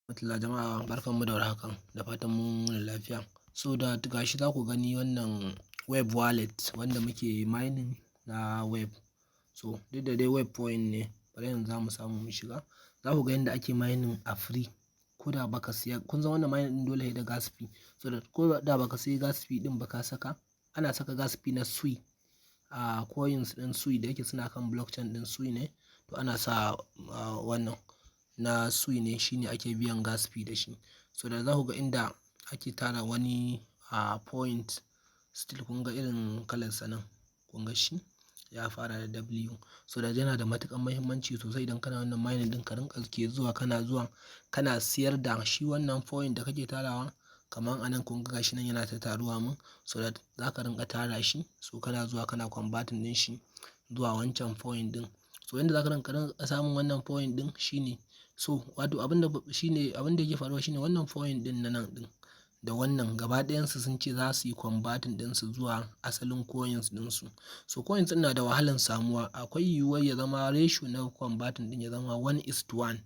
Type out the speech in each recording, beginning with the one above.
Rahmatullah. Jama'a, barkanmu da warhaka, da fatan mun wuni lafiya. So da gashi za ku gani wannan web wallet wanda muke mining na web. So duk da dai web point ne, bari yanzu za mu samu mu shiga. Za ku ga yadda ake mining a free. Ko da baka siya, kun san wannan mining ɗin dole sai da gas fee. So da ko da baka siya gas fee ɗin ba ka saka, ana saka gas fee na Sui. A coins ɗin Sui da yake suna kan blockchain ɗin Sui ne, to ana sa wannan na Sui ne, shine ake biyan gas fee da shi. So da za ku ga inda ake tara wani a point still, kun ga irin kalarsa nan, kun ga shi ya fara da W. So da yana da matuƙar muhimmanci sosai idan kana wannan mining ɗin, ka rinƙa ke zuwa, kana zuwa kana siyar da shi wannan point da kake tarawa. Kaman a nan kun ga gashi nan yana ta taruwa mun, so that za ka rinƙa tara shi. So kana zuwa kana converting ɗin shi zuwa wancan point ɗin. So yanda za ka rinƙa samun wannan point ɗin shine, so wato abin da shine, abin da yake faruwa shine wannan point ɗin na nan ɗin da wannan gaba ɗayansu sun ce za su yi converting ɗinsu zuwa asalin coins ɗinsu. So coins ɗin na da wahalan samuwa. Akwai yiwuwar ya zama ratio na converting ɗin ya zama 1:1.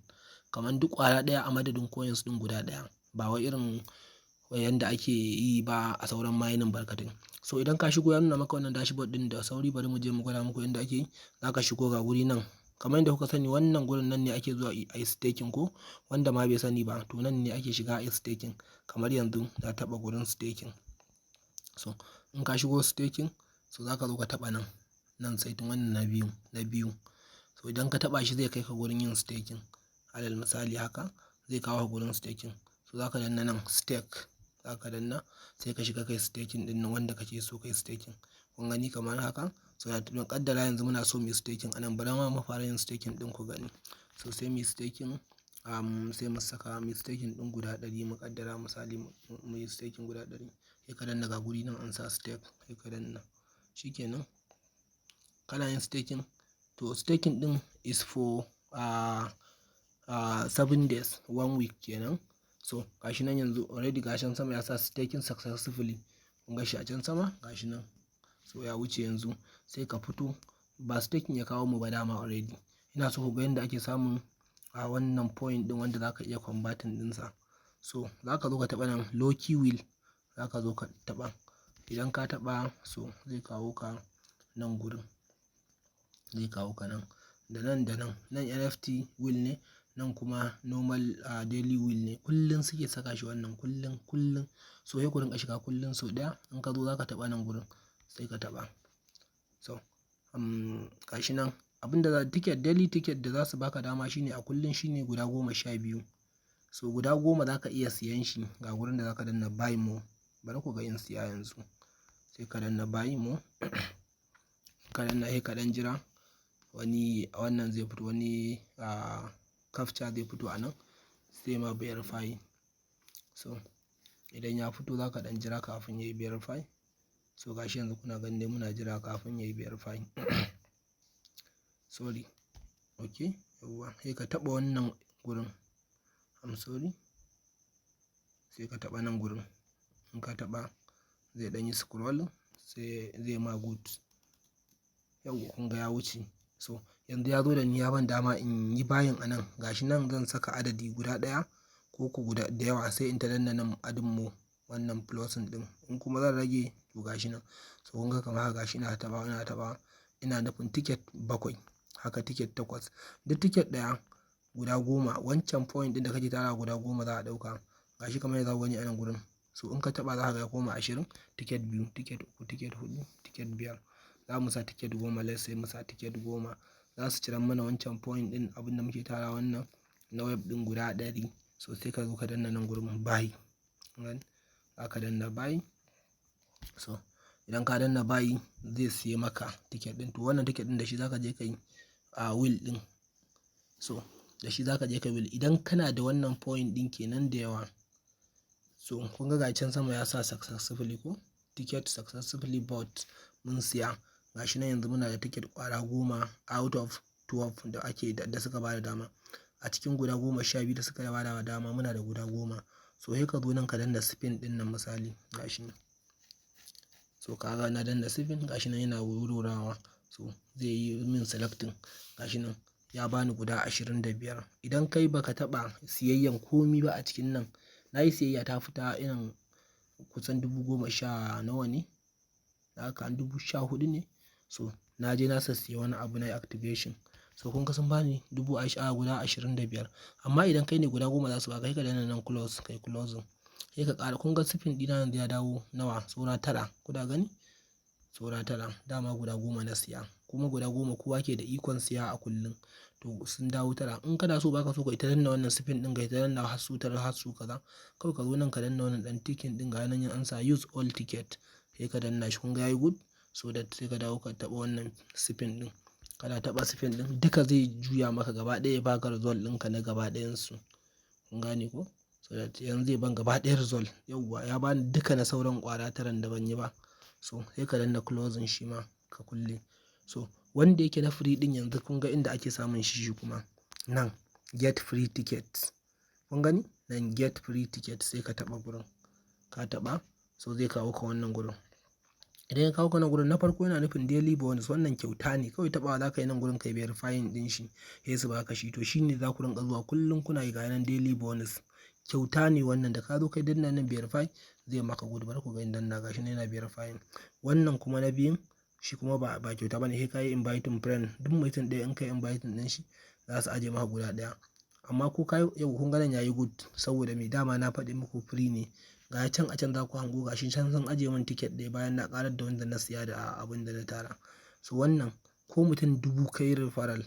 Kaman duk ƙwara ɗaya a madadin coins ɗin guda ɗaya. Ba wai irin yanda ake yi ba a sauran mining barkatai. So idan ka shigo, ya nuna maka wannan dashboard ɗin da sauri, bari mu je mu gwada muku yanda ake yi. Za ka shigo, ga guri nan. Kamar yadda kuka sani, wannan gurin nan ne ake zuwa a yi staking, ko wanda ma bai sani ba, to nan ne ake shiga a yi staking. Kamar yanzu na taɓa gurin staking. So in ka shigo staking, so za ka zo ka taɓa nan, nan saitin wannan na biyu, na biyu. So idan ka taɓa shi, zai kai ka gurin yin staking. Alal misali haka zai kawo ka gurin staking. So za ka danna nan stake, za ka danna, sai ka shiga kai staking ɗin nan wanda kake so kai staking. Kun gani kamar haka. So da mu ƙaddara yanzu muna so mu yi staking a nan, bari ma mu fara yin staking ɗin ku gani. So sai mu yi staking, sai mu saka mu yi staking ɗin guda 100, mu ƙaddara misali mu yi staking guda 100. Sai ka danna, ga guri nan an sa stake, sai ka danna. Shi kenan. Kana yin staking, to staking ɗin is for 7 days, one week kenan. So gashi nan yanzu already gashi nan sama ya sa "staking successfully". Kun ga shi a can sama, gashi nan. So ya wuce yanzu, sai ka fito. Ba staking ya kawo mu ba dama already. Ina so ku ga yanda ake samun a wannan point ɗin wanda za ka iya converting ɗinsa. So za ka zo ka taɓa nan lucky wheel, za ka zo ka taɓa. Idan ka taɓa, so zai kawo ka nan gurin. Zai kawo ka nan. Da nan da nan. Nan NFT wheel ne, nan kuma normal daily wheel ne. Kullum suke saka shi wannan, kullum, kullum. So sai ku rinƙa shiga kullum sau ɗaya. In ka zo, za ka taɓa nan gurin, sai ka taɓa. So gashi nan abin da za ticket, daily ticket da za su baka dama shine a kullum shine guda 12. So guda 10 za ka iya siyan shi, ga gurin da za ka danna buy more. Bari ku ga in siya yanzu. Sai ka danna buy more. Ka danna, sai ka ɗan jira wani wannan zai fito, wani captcha zai fito a nan, sai ma verify. So idan ya fito, za ka ɗan jira kafin yayi verify. So gashi yanzu kuna ganin dai muna jira kafin yayi verify. Sorry. Okay, yauwa. Sai ka taɓa wannan gurin. I'm sorry. Sai ka taɓa nan gurin. In ka taɓa, zai ɗan yi scrolling, sai zai ma good. Yauwa, kun ga ya wuce. So yanzu ya zo da ni, ya ban dama in yi buying a nan. Gashi nan zan saka adadi guda ɗaya ko ko guda da yawa, sai in ta danna nan add more, wannan plus ɗin. In kuma zan rage, to gashi nan. So kun ga kamar haka, gashi ina taɓawa, ina taɓawa, ina nufin ticket bakwai haka, ticket takwas. Duk ticket ɗaya guda 10, wancan point ɗin da kake tarawa guda 10 za a ɗauka. Gashi kamar yadda za ku gani a nan gurin. So in ka taɓa, za ka ga ya koma 20, ticket biyu, ticket uku, ticket huɗu, ticket biyar. Za mu sa ticket 10, let's say mu sa ticket 10. Za su ciran mana wancan point ɗin, abin da muke tara wannan na web ɗin guda 100. So sai ka zo ka danna nan gurin buy. Za ka danna buy. So idan ka danna buy, zai siya maka ticket ɗin. To wannan ticket ɗin, da shi za ka je ka yi a wheel ɗin. So da shi za ka je ka wheel idan kana da wannan point ɗin kenan da yawa. So kun ga can sama ya sa successfully ko? Ticket successfully bought, mun siya. Gashi nan yanzu muna da ticket ƙwara 10 out of 12 da ake da suka ba da dama. A cikin guda 12 da suka ba da dama, muna da guda 10. So sai ka zo nan ka danna spin ɗin nan, misali gashi nan. So ka ga na danna spin, gashi nan yana wurwurawa. So zai yi min selecting, gashi nan. Ya bani guda 25. Idan kai baka taɓa siyayyan komi ba a cikin nan, na yi siyayya ta fita irin kusan 10,000 nawa ne, haka 14,000 ne. So na je na sassiya wani abu, na yi activation. So kun ga sun bani dubu guda 25. Amma idan kai ne guda 10 za su baka, sai ka danna nan close, kai closing. Sai ka ƙara, kun ga spin ɗina yanzu ya dawo nawa? Saura tara. Kuna gani? Saura tara. Dama guda 10 na siya. Kuma guda 10 kowa ke da ikon siya a kullum. To sun dawo tara. In kana so, baka so ka ita danna wannan spin ɗin, ka ita danna har su tara, har su kaza. Kawai ka zo nan ka danna wannan ɗan ticking ɗin, ga nan an sa "use all ticket". Sai ka danna shi, kun ga yayi good. So that sai ka dawo ka taɓa wannan spin ɗin. Kana taɓa spin ɗin, duka zai juya maka gaba ɗaya, ya baka result ɗinka na gaba ɗayansu. Kun gane ko? So that yanzu zai ban gaba ɗaya result. Yauwa, ya bani duka na sauran ƙwara taran da ban yi ba. So sai ka danna closing, shi ma ka kulle. So wanda yake na free ɗin yanzu, kun ga inda ake samun shi, shi kuma nan "get free ticket". Kun gani? Nan "get free ticket", sai ka taɓa gurin. Ka taɓa, so zai kawo ka wannan gurin. Idan ya kawo ka nan gurin, na farko yana nufin daily bonus. Wannan kyauta ne. Kawai taɓawa za ka yi nan gurin, kai verifying ɗin shi, sai su baka shi. To shi ne za ku rinƙa zuwa kullum kuna yi. Ga nan daily bonus. Kyauta ne wannan, da ka zo kai danna nan verify, zai maka good. Bari ku ga in danna, gashi nan yana verifying. Wannan kuma na biyun, shi kuma ba kyauta bane, sai ka yi inviting friend. Duk mutum ɗaya in ka yi inviting ɗin shi, za su ajiye maka guda ɗaya. Amma ko ka yi yau, kun ga nan yayi good, saboda me? Dama na faɗi muku free ne. Ga can, a can za ku hango, gashi can sun ajiye min ticket ɗaya bayan na ƙarar da wanda na siya da abin da na tara. So wannan ko mutum 1000 ka yi referral,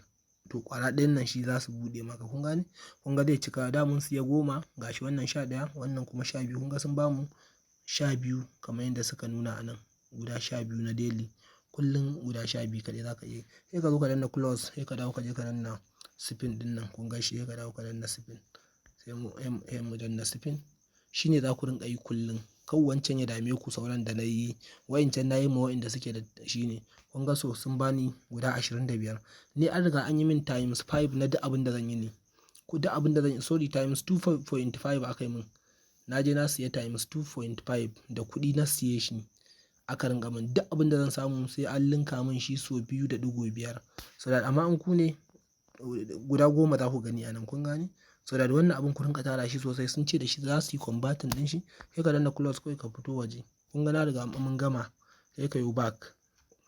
to ƙwara ɗayan nan shi za su buɗe maka. Kun gane? Kun ga zai cika, da mun siya 10, gashi wannan 11, wannan kuma 12. Kun ga sun bamu 12 kamar yadda suka nuna a nan, guda 12 na daily. Kullum guda 12 kaɗai za ka iya yi. Sai ka zo ka danna close, sai ka dawo ka je ka danna spin ɗin nan. Kun ga shi, sai ka dawo ka danna spin. Sai mu danna spin. Shi ne za ku rinƙa yi kullum. Kar wancan ya dame ku, sauran da na yi. Wa'incan na yi ma wa'inda suke da shi ne. Kun ga, so sun bani guda 25. Ni an riga an yi min times five na duk abin da zan yi ne. Ko duk abin da zan yi, sorry, times 2.5 aka yi min. Na je na siya times 2.5, da kuɗi na siye shi. Aka rinƙa min duk abin da zan samu, sai an linka min shi sau 2.5. So that amma in ku ne, guda 10 za ku gani a nan, kun gane? So that wannan abin ku rinƙa tara shi sosai. Sun ce da shi za su yi converting ɗin shi. Sai ka danna close, kawai ka fito waje. Kun ga na riga mun gama. Sai ka yo back,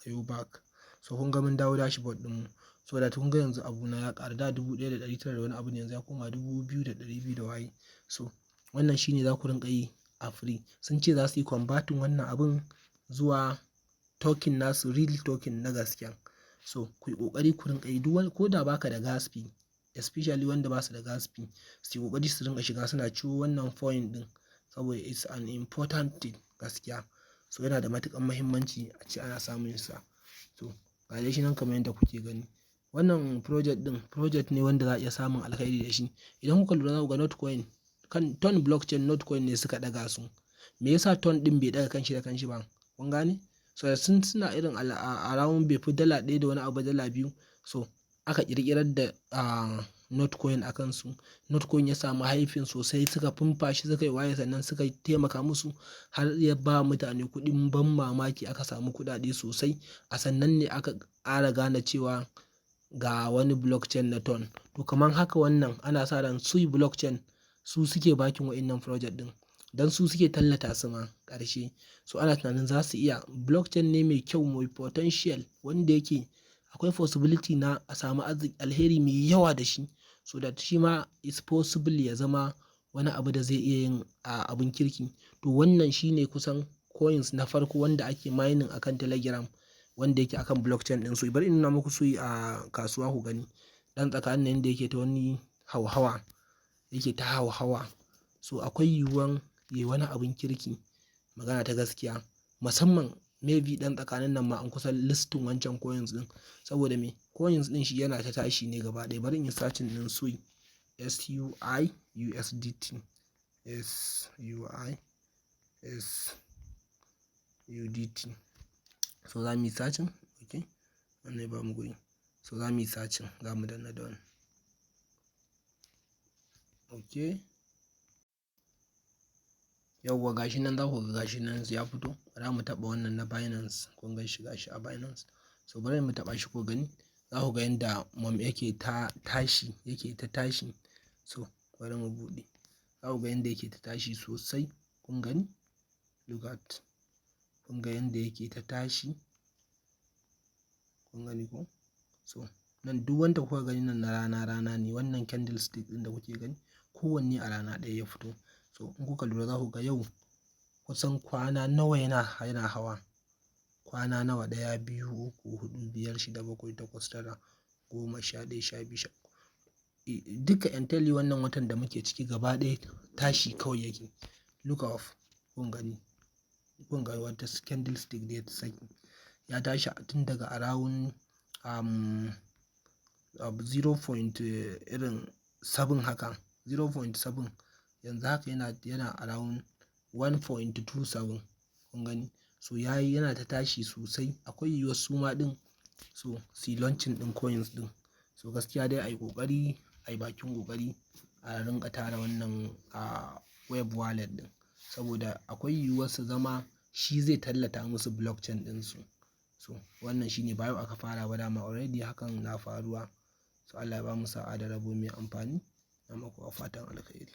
ka yo back. So kun ga mun dawo dashboard ɗinmu. So that kun ga yanzu abuna ya ƙaru, da 1,900 da wani abu ne, yanzu ya koma 2,200 da waye. So wannan shi ne za ku rinƙa yi a free. Sun ce za su yi converting wannan abun zuwa token nasu, real token na gaskiya. So ku yi ƙoƙari ku rinƙa yi duk wani, ko da baka da gas fee, especially wanda basu da gas fee, su yi ƙoƙari su rinƙa shiga suna ciwo wannan point ɗin, saboda it's an important thing gaskiya. So yana da matuƙar muhimmanci ace ana samun sa. So ga dai shi nan kamar yadda kuke gani. Wannan project ɗin, project ne wanda za a iya samun alkhairi da shi. Idan kuka lura, za ku ga Notcoin kan TON blockchain, Notcoin ne suka ɗaga su. Me yasa TON ɗin bai ɗaga kanshi da kanshi ba? Kun gane? So sun suna irin around bai fi $1 da wani abu, $2. So aka ƙirƙirar da Notcoin a kansu. Notcoin ya samu hyping sosai, suka fumfa shi, suka yi waye, sannan suka taimaka musu har ya ba mutane kuɗin ban mamaki, aka samu kuɗaɗe sosai. A sannan ne aka ƙara gane cewa ga wani blockchain na TON. To kamar haka wannan ana sa ran Sui blockchain su suke backing wa'innan project ɗin. Don su suke tallata su ma ƙarshe. So ana tunanin za su iya, blockchain ne mai kyau, mai potential, wanda yake akwai possibility na a samu alheri mai yawa da shi. So that shi ma is possible ya zama wani abu da zai iya yin abun kirki. To wannan shine kusan coins na farko wanda ake mining akan Telegram, wanda yake akan blockchain ɗin Sui. Bari in nuna muku Sui a kasuwa ku gani. Ɗan tsakanin nan da yake ta wani hauhawa, yake ta hauhawa. So akwai yiwuwan yayi wani abun kirki, magana ta gaskiya. Musamman maybe ɗan tsakanin nan ma an kusa listing wancan coins ɗin. Saboda me? Coins ɗin shi yana ta tashi ne gaba ɗaya. Bari in yi searching ɗin Sui, SUI USDT, SUI SUDT. So za mu yi searching, okay? Wannan ya bamu guri. So za mu yi searching, za mu danna done. Okay. Yauwa, gashi nan za ku ga gashi nan ya fito. Bara mu taɓa wannan na Binance. Kun gan shi, gashi a Binance. So bari mu taɓa shi ku gani. Za ku ga yanda mom yake ta tashi, yake ta tashi. So bari mu buɗe. Za ku ga yanda yake ta tashi sosai. Kun gani? Look at. Kun ga yanda yake ta tashi. Kun gani ko? So nan duk wanda kuka gani nan na rana rana ne. Wannan candlestick ɗin da kuke gani, kowanne a rana ɗaya ya fito. So in kuka lura, za ku ga yau kusan kwana nawa yana hawa. Kwana nawa? Ɗaya, biyu, uku, huɗu, biyar, shida, bakwai, takwas, tara, 10, 11, 12, 13. Duka entirely wannan watan da muke ciki gaba ɗaya tashi kawai yake. Look off, kun gani. Kun ga wata candlestick da ya saki. Ya tashi tun daga around 0 point irin 7 haka, 0.7, yanzu haka yana around 1.27. Kun gani? So yayi yana ta tashi sosai. Akwai yiwuwar suma ɗin so su yi launching ɗin coins ɗin. So gaskiya dai ayi ƙoƙari, ayi bakin ƙoƙari a rinƙa tara wannan a web wallet ɗin. Saboda akwai yiwuwar su zama shi zai tallata musu blockchain ɗinsu. So wannan shine, ba yau aka fara ba, dama already hakan na faruwa. So Allah ya bamu sa'a da rabo mai amfani. Na maku fatan alkhairi.